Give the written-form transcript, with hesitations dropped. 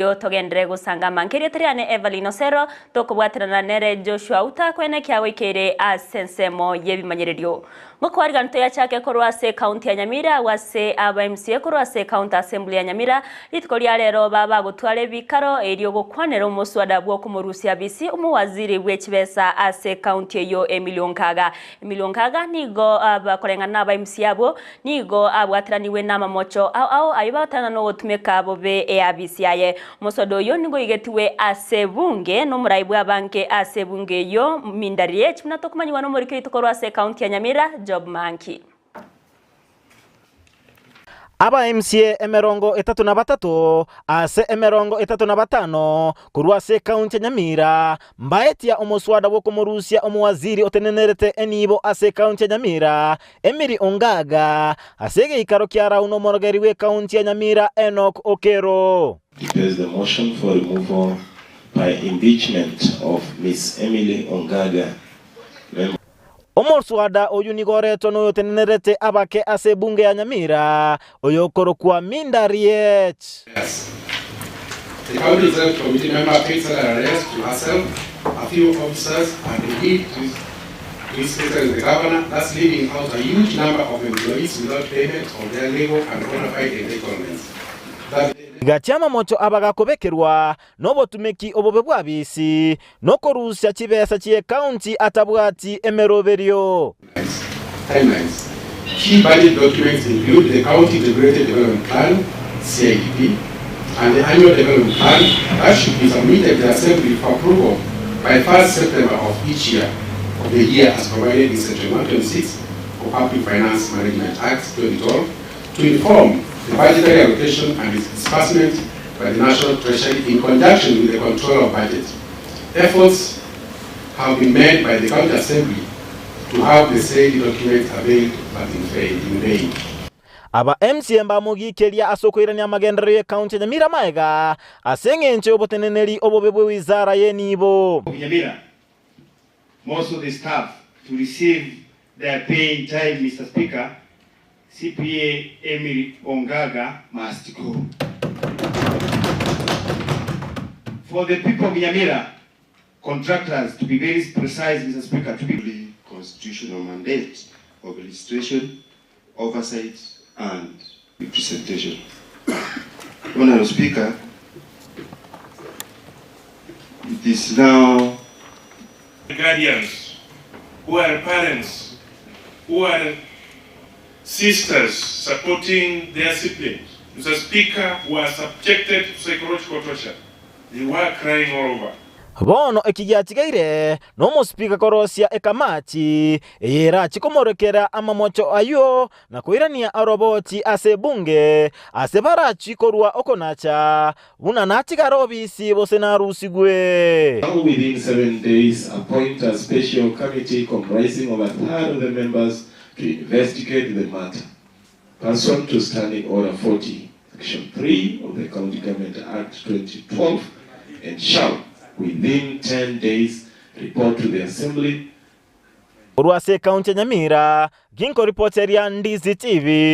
Erio togenderere gosanga amanke erieta riane Evelyn Osero, tokobwaterana nere Joshua Uta koenekia goikeire ase ensemo y'ebimanyererio. Ngokwarigani toyachake korwa ase ecounty ya Nyamira agwo ase aba MCA korwa ase ecounty assembly ya Nyamira rituko ria rero babagotwara ebikaro erio gokwanera omoswada bw'okomorusia bisi omowaziri bwechibesa ase ecounty eyio Emily Onkaga. Emily Onkaga nigo koreng'ana na aba MCA abwo Nigo abwateranigwe namamocho ao ao ayio bagotana nogotumeka bobe eabisi yaye. Omoswada oyio nigo oigetigwe ase ebunge nomorai bw'abange ase ebunge eyio Minda Riech buna tokomanyigwa nomoriki oito korwa ase ekaunti ya Nyamira Job Manki. Aba MCA 33 ase 35 korwa ase ekaunti ya Nyamira mbaetia omoswada bw'okomorusia omowaziri otenenerete enibo ase ekaunti ya Nyamira Emily Ongaga, ase egeikaro kia Rauna omorogeri bw'ekaunti ya Nyamira Enock Okero. Depends the motion for removal by impeachment of Miss Emily Ongaga, member. Omoswada oyio nigo oretwe noyotenenerete abake ase ebunge ya Nyamira, oyokorokwa Minda Riech. Yes. The county executive committee member paid salary arrears to herself, a few officers and indeed to his, to his excellency the governor, thus leaving out a huge number of employees without payment of their legal and bona fide entitlements. That the Gachia amamocho aba gakobekerwa nobotumeki obobe bw'abisi, nokorusia chibesa chi'ekaunti atabwati emeroberio. Timelines. Key budget documents include the County Integrated Development Plan, CIDP, and the Annual Development Plan that should be submitted to the Assembly for approval by 1st September of each year of the year as provided in Section 126 of Public Finance Management Act 2012 to inform the budgetary allocation and its disbursement by the National Treasury in conjunction with the control of budget. Efforts have been made by the County Assembly to have the said document availed but in in vain. Aba MCA mbamogikeria ase okoirania amagenderero y'ecounty ya Nyamira maega ase eng'encho y'oboteneneri obobe bwe wizara y'enibo. of Nyamira, most of the staff to receive their pay in time, Mr. Speaker, CPA Emily Ongaga must go. For the people of Nyamira, contractors, to be very precise, Mr. Speaker, to be constitutional mandate of legislation, oversight, and representation. Honorable Speaker, it is now guardians, who are parents, who are sisters supporting their siblings. Mr. Speaker, were subjected to psychological torture. They were crying all over. Bono eki giatigaire nomosipika korosia ekamati eye erachie komorekera amamocho ayio na koirania oroboti ase ebunge ase barachie korua okonacha buna natigare obisi gose narusigwe. Shall within 7 days appoint a special committee comprising of a third of the members to investigate the matter. Pursuant to Standing Order 40, Section 3 of the County Government Act 2012, and shall within 10 days report to the Assembly Korwa ase ekaunti ya Nyamira, ginkoripoteria Ndizi TV.